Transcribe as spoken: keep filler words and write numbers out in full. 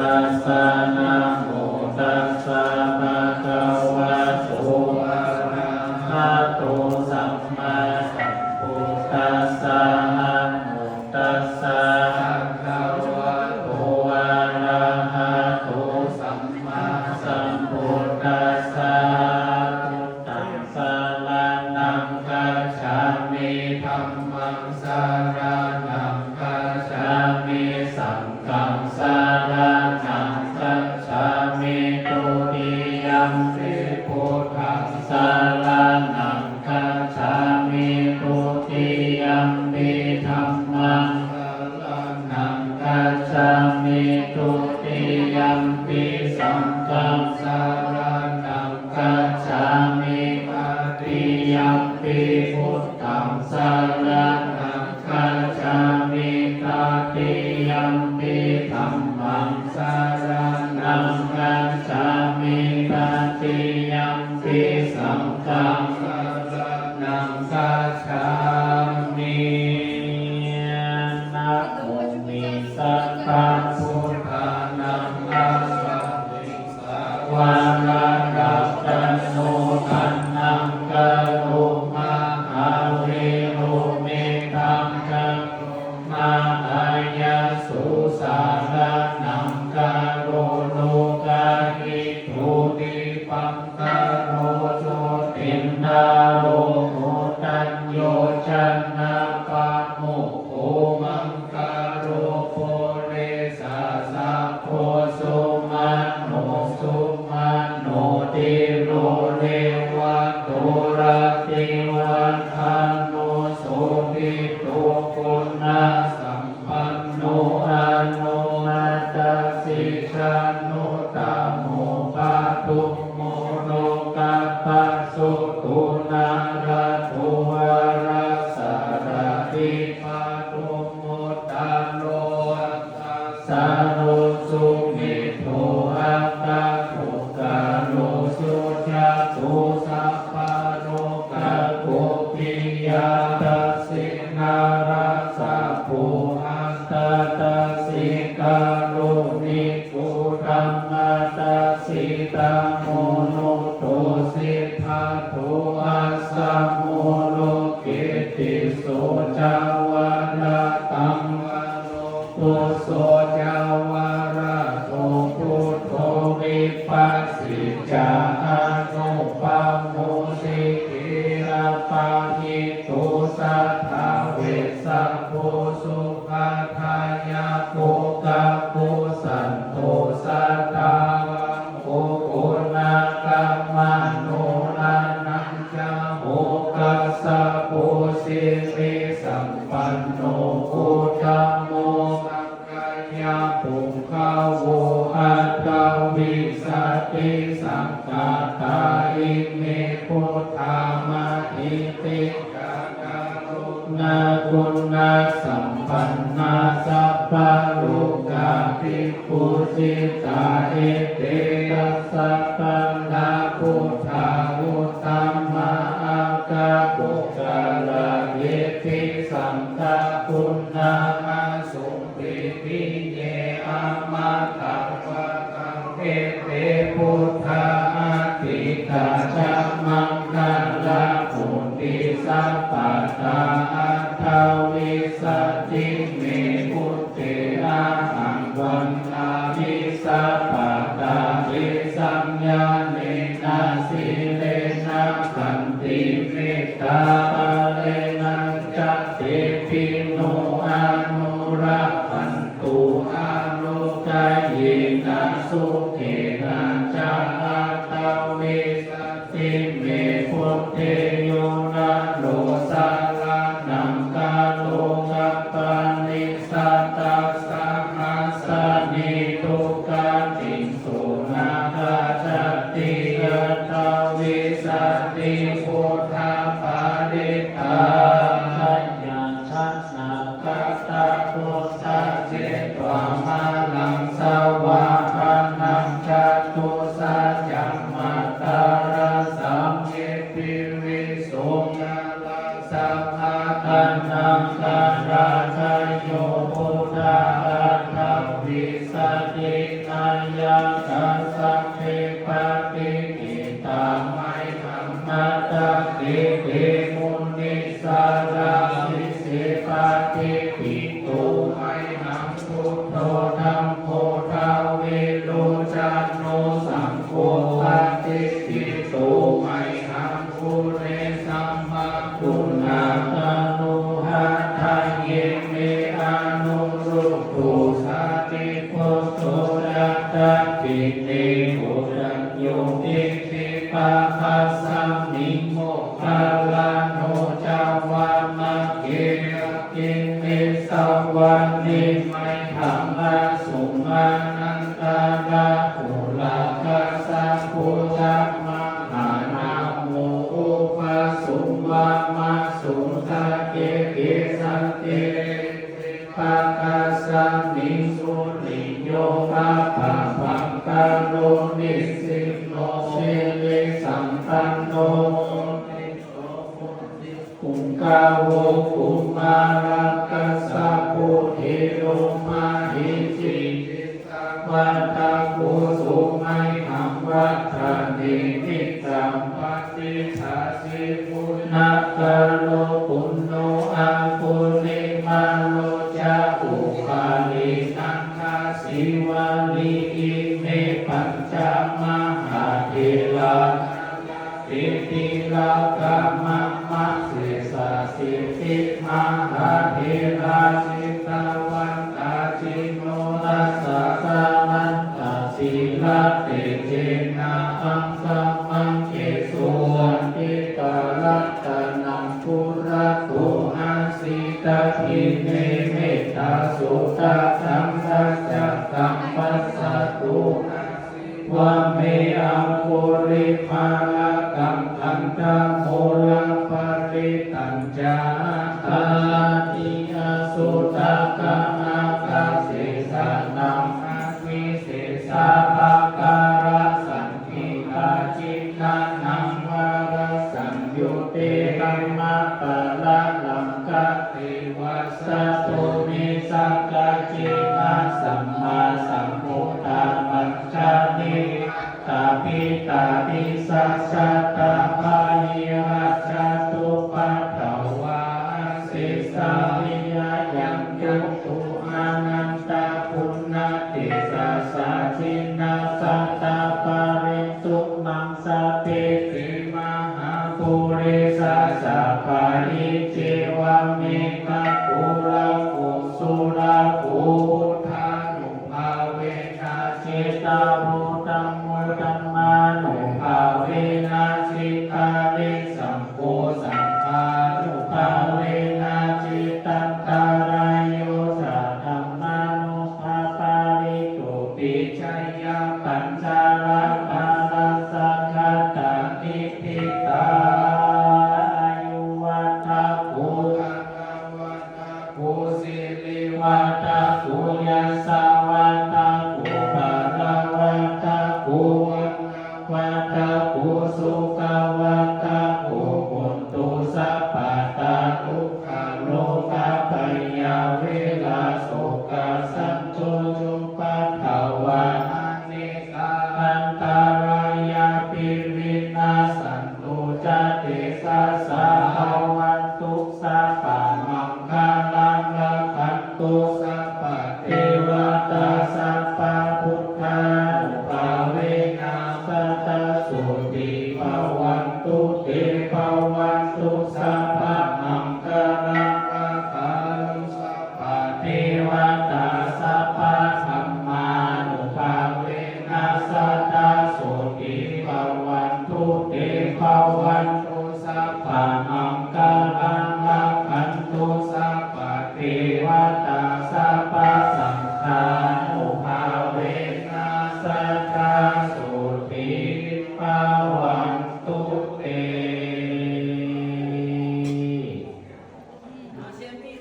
tassa, namo tassa bhagavato arahato sammāsambuddhassa. Namo tassa bhagavato arahato sammāsambuddhassa. Buddhaṃ saraṇaṃ gacchāmi. Dhammaṃ saraṇaṃ gacchāmi. Saṅghaṃ saraṇaṃ gacchāmi. Dutiyampi buddhaṃ saraṇaṃ gacchāmi. Dutiyampi dhammaṃ saraṇaṃ gacchāmi. Dutiyampi saṅghaṃ saraṇaṃ gacchāmi. Tatiyampi buddhaṃ saraṇaṃ gacchāmi. Tatiyampi dhammaṃ saraṇaṃ gacchāmi. Tatiyampi saṅghaṃ saraṇaṃ gacchāmi. Namo me sabbabuddhānaṃ āvajjena varaṇaṃ garo mahāvīro medhākaro mahāyaso saraṇaṅgaro lokahito dipaṅkaro jotindharo koṇḍañño janapāmokkho maṅ galo purisassabho sumano sumano dhīro revato rativaḍḍhano sobhito guṇasampanno anomadassī januttamo padumo lokapajjoto nārado varasārathī padumu ttaro aṭṭhārasa sumeddho aggapuggalū sujato sabbalokaggo piyadassī narāsabho attadassi kāruṇiko dhammadassi tamonudo siddhattho asamo loke tisso ca varataṃ varo phusso ca varado buddho vipassī ca anupamo sikhī apahito satthavessabhū sukhadāyako kakusandho satthavāho guṇākaro naṇañca ho kassapo sirisampanno uttamo sakyapuṅgavo aṭṭhavīsati saṅkhātā ime buddhā mahiddhikā karuṇāguṇasampannā sabbalokā vibhūsitā ete ca sabbaṃ na buddhā uttamā aggapuggalā iti saṅghaguṇā asuṃ pī tiye amatavādaṃ ete buddhā atītā ca maṅgalā honti sabbadā aṭṭhavīsati me buddhe ahaṃ vandāmi sabbadā tesaṃ ñāṇena sīlena khantimettābalena candībino anurakkhantu ārogayena sukhena ca aṭṭhavīsati me buddhe yo naro saraṇaṃ galo kappāni satasahassāni duggatiṃ so na gacchati aṭṭhavīsati buddhaparittaṃ. Jayaṃ janakaṭṭhabuddhaṃ jetvā māraṃ savāhanaṃ catusaccāmatarasaṃ ye piviṃsu narāsabhā. Taṇhaṅkarādayo buddhā aṭṭhavīsa Adhiṭṭhāya ca sabbe patiṭṭhitā mayhaṃ matthake te munisārā sīse patiṭṭhito mayhaṃ buddho dhammo dvilocano saṅgho patiṭṭhito mayhaṃ ure sabbaguṇākaro. Hadaye me anuruddho sārīputto ca dakkhiṇe koṇḍañño piṭṭhibhāgasmiṃ moggallāno ca vāmake. Dakkhiṇe savane mayhaṃ āsuṃ ānandarāhulā kassapo ca mahānāmo ubhāsuṃ vāmasotake. Kesante piṭṭhibhāgasmiṃ suriyo va pabhaṅkaro nisinno sirisampanno puṅgavo kumārakassapo thero mahesī cittavādako so mayhaṃ vadane niccaṃ patiṭṭhāsi guṇākaro. Puṇṇo aṅgulimālo ca upālī nandasīvalī ime pañca mahātherā nalāṭe tilakā mama. Sesāsīti mahātherā jitavan tā jinorasā jalantā sīlatejena aṅgamaṅgesu saṇṭhitā. Ratanaṃ purato āsi dakkhiṇe mettasuttakaṃ dhajaggaṃ pacchato āsi vāme aṅgulimālakaṃ khandhamoraparittañca āṭānāṭiyasuttakaṃ ākāse chadanaṃ abhisesā pākārasaṇṭhitā. Jinānaṃ varasaṃyutte brahmaparalaṅkate vasato me sakiccena sammāsambuddhā pañcame attāpi. Tādisā jātā bāhirajjhattupaddavā asesā virajaṃ yutto anantaguṇatejasā. Jinasāvakā parittaṃ sabbe te mahāpurisāsabhā, iccevametato rakkho surakkho, buddhānubhāvena jitabbo dhammo, dhammānubhāvena jitārisaṅgho, saṅghānubhāvena jitantarāyo, saddhammānubhāvapālito pi jayapajjarapallakkhaṇatthadang niṭṭhitaṃ. Āyuvaḍḍhako dhanavaḍḍhako sirivaḍḍhako yasavaḍḍhako balavaḍḍhako vaṇṇavaḍḍhako sukhavaḍḍhako hotu sabbadā. Dukkharogabhayā verā sokā sattu cupaddavā, anekā antarāyāpi vinassantu ca tejasā. Bhavatu sabbamaṅgalaṃ, rakkhantu sabbadevatā, sabbabuddhānubhāvena sadā sotthī bhavantu te. Bhavatu sabbamaṅgalaṃ, rakkhantu sabbadevatā, sabbadhammānubhāvena sadā sotthī bhavantu te. Bhavatu sabbamaṅgalaṃ, rakkhantu sabbadevatā,